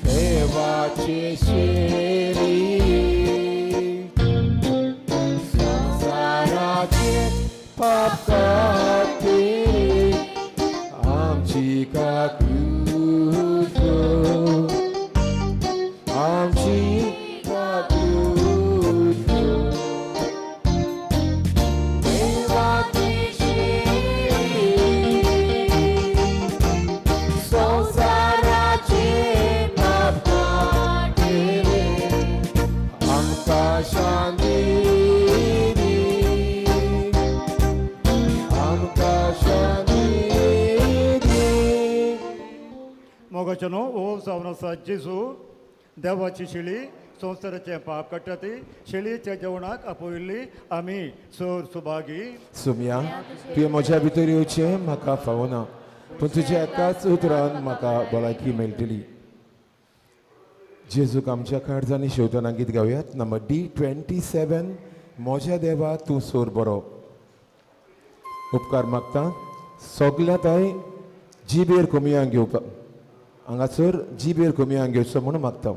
देवाचे शेरी संसाराचे पाप काडपी आमची काकूत कर, आमची काकूत कर. देवाची शेरी संसाराचे पाप काडपी आमकां शांती दी, आमकां शांती दी. मोगाचें न्हू ओ जावन आसा जेजू देवाची शेळी संवसाराचें पाप काडटा ती शेळीच्या जेवणाक आपयल्ली आमी सर सुभागी. सुम्या, तुवें म्हज्या भितर येवचें म्हाका फावना, पूण तुज्या एकाच उतरान म्हाका भलायकी मेळटली. जेजूक आमच्या काळजांनी शेवतना गीत गावयात नंबर D27, म्हज्या देवा तूं सोर बरो. उपकार मागता सगल्या ताय जिबेर कमयांक घेवपाक, हांगासर जिबेर कमयांक घेवचो म्हणून मागता.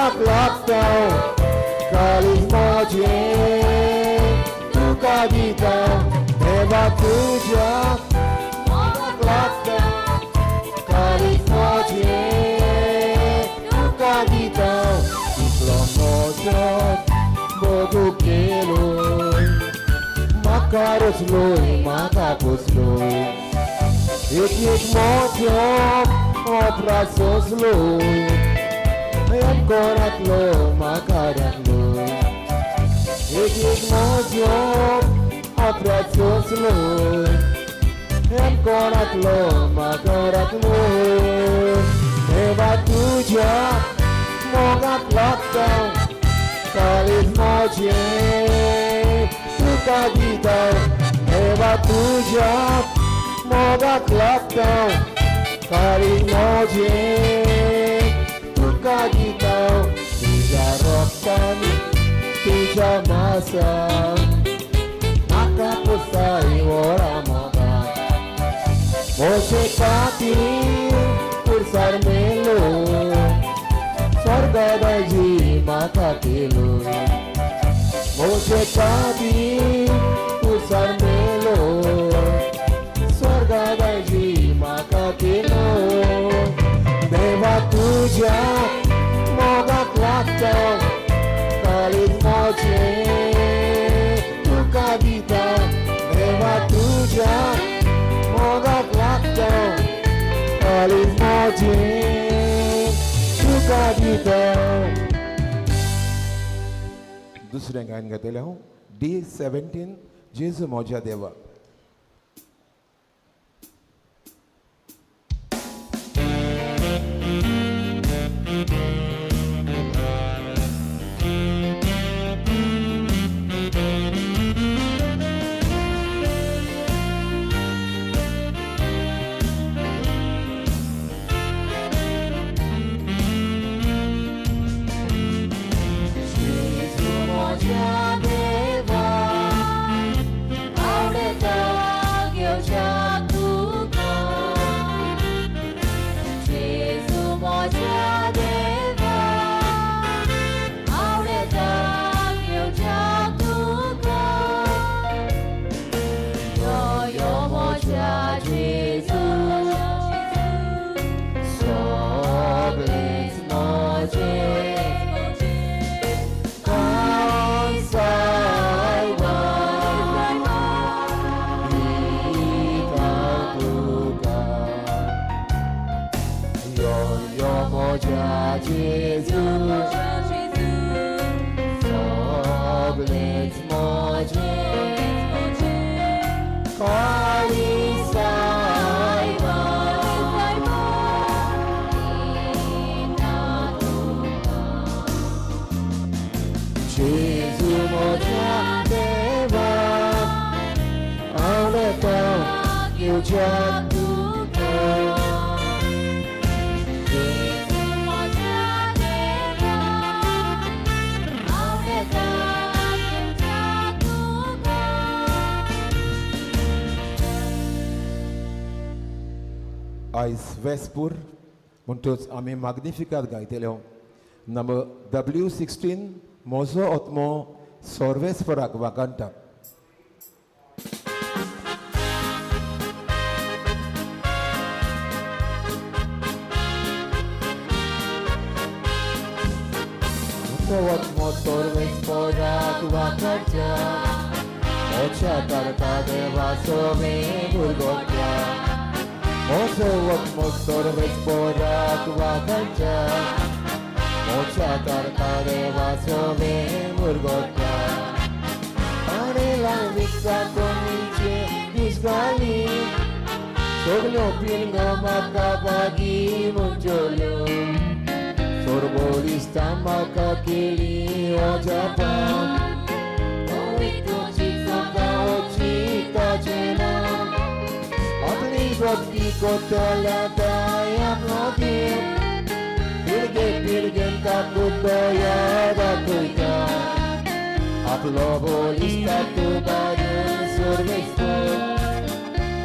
मोगाक लागता काळीज म्हजें तुका दिता देवा तुज्या मोगाक लागता काळीज म्हजें तुका दिता इतलो म्हजो मोगू केलो म्हाका रचलोय म्हाका पोसलोय एक एक मोठ्यो ऑपरा सोंसलोय कोणातलो म्हाका राखलोय एक एक मोठ्यो ऑपरा सोंसलोय कोणातलो म्हाका राखलोय देवा तुज्या मोगाक लागता काळीज म्हजें तुका दिता देवा तुज्या मोगाक लागता काळीज म्हजें तुका दिता तुज्या रोगतान तुज्या मासान म्हाका पुसाय वरा मोगा म्हजे खातीर पुरसार मेलो स्वर्गादाजी म्हाका केलो म्हजे खातीर पुरसार मेलो स्वर्गादाजी म्हाका केलो देवा तुज्या मोगाक लागता काळीज म्हजें तुका दिता देवा तुज्या मोगाक लागता काळीज म्हजें तुका दिता. दुसरें गायन गायतलें हांव D17 जेजू म्हज्या देवा. आयज वेस्पूर म्हणटच आमी माग्निफिकात गायतले नंबर W16 म्हजो आत्मो सर्वेस्पराक वागांता. म्हजो आत्मो सर्वेस्पराक वागांता मोच्या तारका देवाचो भुरगोट्या म्हजो आत्मो सर्वेस्पराक वागांता मोच्या तारका देवाचो भुरगोट्या आनी लाविसा कोणीचे दिसगाली सगल्यो पिळगो म्हाका बागी म्हणच्योल्यो सोरबोलिस्ता म्हाका केली अजापां आपली भक्ती कोतल्या आपलो देव पिळगे पिळगेन तातूंत दया दाखयता आपलो बोलिस्ता तूं बाजून सर्वेस्पर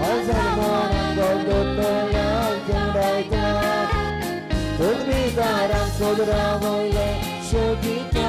हजार मनान दोतोल्या चंडायता पदवीदारान सोदरा वयले सोदिता.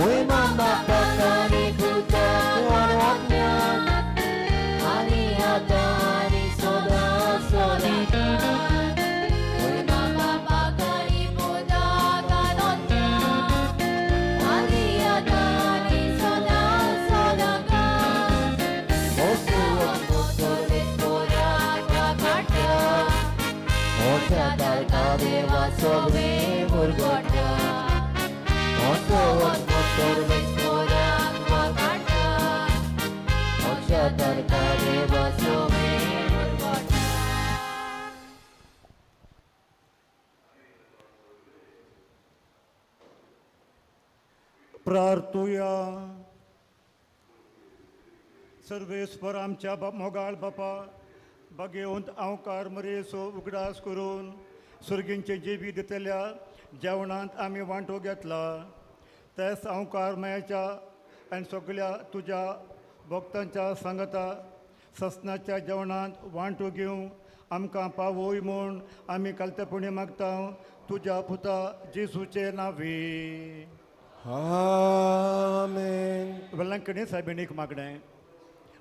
Uy mama pakani puta kuanotnya ani atani soda solita. Uy mama pakani puta kanotnya ani atani soda solaka. Osu मोठ्या तारका देवा सोबे मुरगोट्या मोठ्या तारका देवा सोबे मुरगोट्या. प्रार्थुया. सर्वेस्पर आमच्या मोगाळ बापा, बागेवंत आंवकार मरेचो उगडास करून सुर्गींचे जिवी दितल्या जेवणांत आमी वांटो घेतला, तेच आंवकार मायाच्या आनी सगल्या तुज्या भक्तांच्या सांगता ससनाच्या जेवणांत वांटो घेवंक आमकां पावय म्हूण आमी कालतेपणी मागता तुज्या पुता जेजूचे नांवी. आमेन. वेलंकणी सायबिणीक मागणें.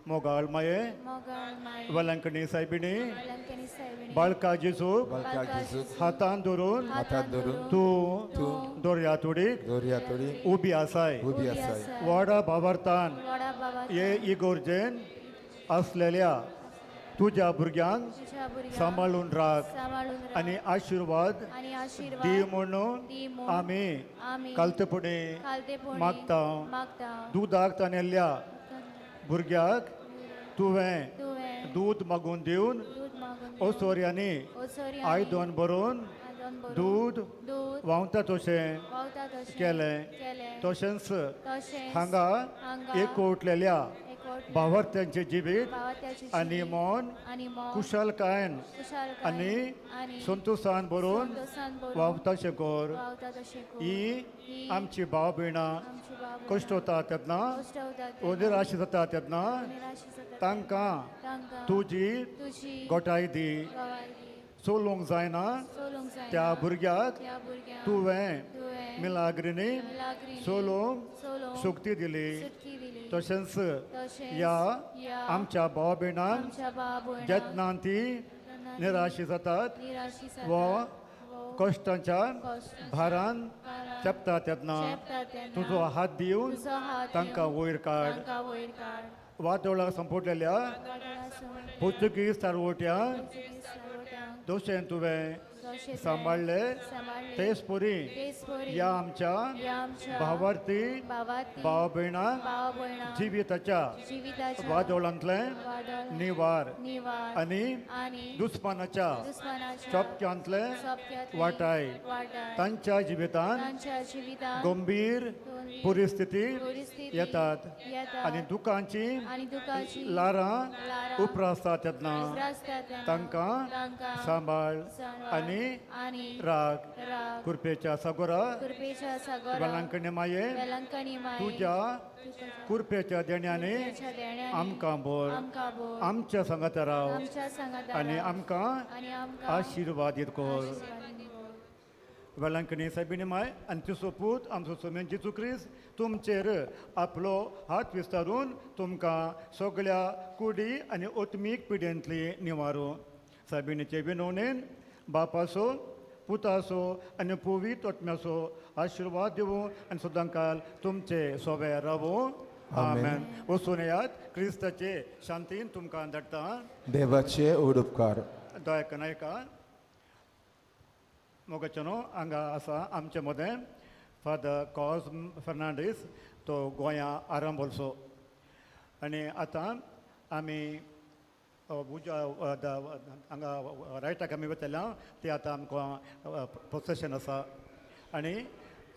मोगाळ माये, मोगाळ माये, वेलंकणी सायबिणी, वेलंकणी सायबिणी, बाळका जेजूक बाळका जेजूक हातान धरून हातान धरून तूं तूं दर्या तुडीक दर्या तुडीक उबी आसाय. उबी आसाय. व्हडा भावार्थान व्हडा भावार्थान हे इगोर्जेन असलेल्या तुज्या भुरग्यांक तुज्या भुरग्यांक सांबाळून राख सांबाळून राख आनी आशिर्वाद आनी आशिर्वाद दी म्हणून दी म्हूण आमी आमी कालतेपणी कालतेपणी मागता. मागता. दुदाक तानेल्ल्या भुरग्याक तुवें तुवें दूद मागून दिवन दूद मागून दिवन ओसोऱ्यांनी ओसोऱ्यांनी आयदन भरून आयदन भरून दूद दूद व्हांवता तशें व्हांवता तशें केलें. केलें. तशेंच तशेंच हांगा हांगा एकवटलेल्या एकवटलेल्या भावार्थ्यांचें जिवीत भावार्थ्याचें आनी जिवीत मन आनी मन कुशलकायेन कुशलकायेन आनी आनी संतोशान भरून संतोशान भरून व्हांवता तशें कर. व्हांवता तशें कर. ही ही आमची भाव भयणां आमची भाव भयणां कश्ट वता तेन्ना कश्ट वता तेन्ना निराश जाता तेन्ना निराश जाता तांकां तांकां तुजी तुजी गोठाय दी. गवाय दी. चलोवंक जायना चलोवंक जायना त्या भुरग्याक त्या भुरग्याक तुवें तुवें मिलाग्रिनी मिलाग्रिनी चलोवंक चलोवंक शक्ती दिली. शक्ती दिली. तशेंच तशेंच ह्या ह्या आमच्या भाव भयणांक आमच्या भाव भयणांक जेन्ना ती जेन्ना ती निराशी जातात निराशी जातात वा व कश्टांच्या कश्टांच्या भारान भारान चेपता तेन्ना चेपता तेन्ना तुजो हात दिवन तुजो हात तांकां दिवन वयर काड. तांकां वयर काड. वादोळाक संपुटलेल्या वादळाक संपुटलेल्या पोर्तुगीज तारवट्यांक पोर्तुगीज तारवट्यांक जशें तुवें जशें तुवें सांबाळ्ळे सांबाळ्ळे तेच परी तेच परी ह्या आमच्या ह्या आमच्या भावार्थी भावार्थी भाव भयणांक भाव भयणांक जिविताच्या जिविताच्या वादोळांतलें वादळ निवार निवार आनी आनी दुस्मानाच्या दुस्मानाच्या चोपक्यांतलें चोपक्यांतलें वाटाय. वाटाय. तांच्या जिवितांत तांच्या जिवितांत गंभीर गंभीर परिस्थिती परिस्थिती येतात येतात आनी दुखांची आनी दुखाची ल्हारां ल्हारां उप्रासतात तेन्ना उप्रासतात तेन्ना तांकां तांकां सांबाळ सांबाळ आनी आनी राख. राख. कृपेच्या सागोरा कृपेच्या सागोरा वेलांकणी माये वेलांकणी माये तुज्या कृपेच्या देण्याने कृपेच्या देण्याने आमकां भर. आमकां भर. आमच्या सांगाता राव आमच्या सांगाता आनी राव. आमकां आनी आमकां आशिर्वादीत कर. आशिर्वादीत कर. वेलांकणी सायबिणी माय आनी तिचो पूत आमचो सोमेन जेजू क्रिस्त तुमचेर आपलो हात विस्तारून तुमकां सगळ्या कुडी आनी ओत्मीक पिड्यांतली निवारूं. सायबिणीचे विनवणेन बापाचो पुताचो आनी पवित्र आत्म्याचो आशिर्वाद दिवूं आनी सदांकाल तुमचे सोबे रावूं. आमेन. वचून येयात. क्रिस्ताचे शांतीन तुमकां धाडटा. देवाचे उपकार. दया नायका मोगाचें न्हू हांगा आसा आमचे मदें फादर कॉज्म फर्नांडीस, तो गोंया आरंबोलचो. आनी आतां आमी उज्या हांगा रायटाक आमी वतले ते आतां आमकां प्रोसेशन आसा आनी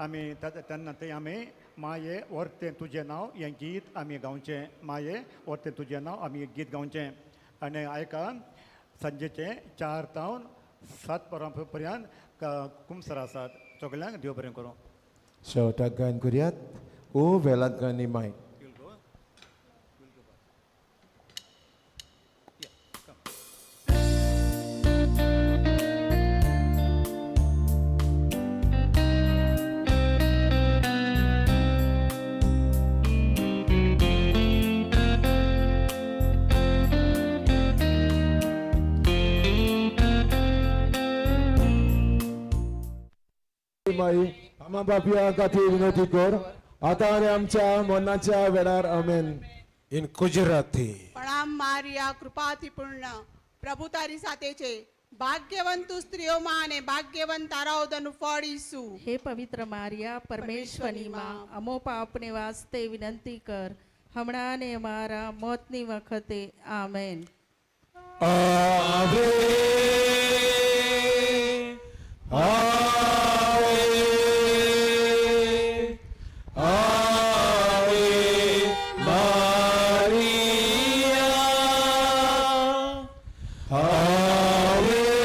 आमी तेन्ना तें आमी माये व्हरतें तुजें नांव हें गीत आमी गावचें माये व्हरतें तुजें नांव आमी गीत गावचें आनी आयका सांजेचें 4 तावन 7 वरां पर्यंत कुमसर आसात. सगल्यांक देव बरें करूं. शेवटाक गायन करुयात ओ वेलांकनी माय. माई आमा बापया खातीर विनवती कर आतां आनी आमच्या मरणाच्या वेळार. आमेन. इन गुजराती. પ્રણામ મારિયા, કૃપાથી પૂર્ણ, પ્રભુ તારી સાથે છે. ભાગ્યવંત તું સ્ત્રીઓમાં અને ભાગ્યવંત તારા ઉદરનું ફળ ઈસુ. હે પવિત્ર મારિયા, પરમેશ્વરની માં, અમો પાપને વાસ્તે વિનંતી કર, હમણાં ને અમારા મોતની વખતે. આમેન. આવે આવે આવે મારિયા, આવે આવે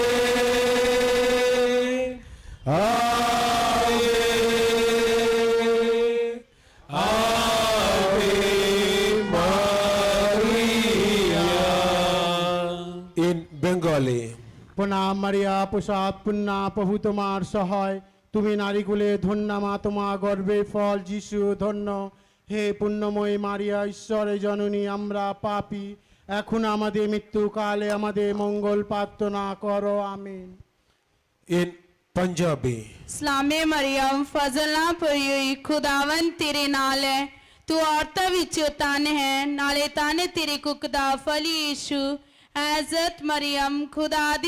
આવે મારિયા. In Bengali. প্রণাম মারিয়া, প্রসাদ পুণ্যা, প্রভু তোমার সহায়। তুমি নারীকুলে ধন্যা মা, তোমার গর্ভের ফল যিশু ধন্য। হে পুণ্যময়ী মারিয়া, ঈশ্বরের জননী, আমরা পাপী, এখন আমাদের মৃত্যুকালে আমাদের মঙ্গল প্রার্থনা করো। আমিন। ইন পাঞ্জাবি। ਸਲਾਮੇ ਮਰੀਮ, ਫਜ਼ਲ ਨਾਲ ਭਰੀ ਹੋਈ, ਖੁਦਾਵੰਦ ਤੇਰੇ ਨਾਲ ਹੈ। ਤੂੰ ਔਰਤਾਂ ਵਿੱਚੋਂ ਧੰਨ ਹੈ, ਨਾਲੇ ਧੰਨ ਤੇਰੇ ਕੁੱਖ ਦਾ ਫਲ ਯੀਸ਼ੂ। ਹਜ਼ਰਤ ਮਰੀਮ, ਖੁਦਾ ਦੀ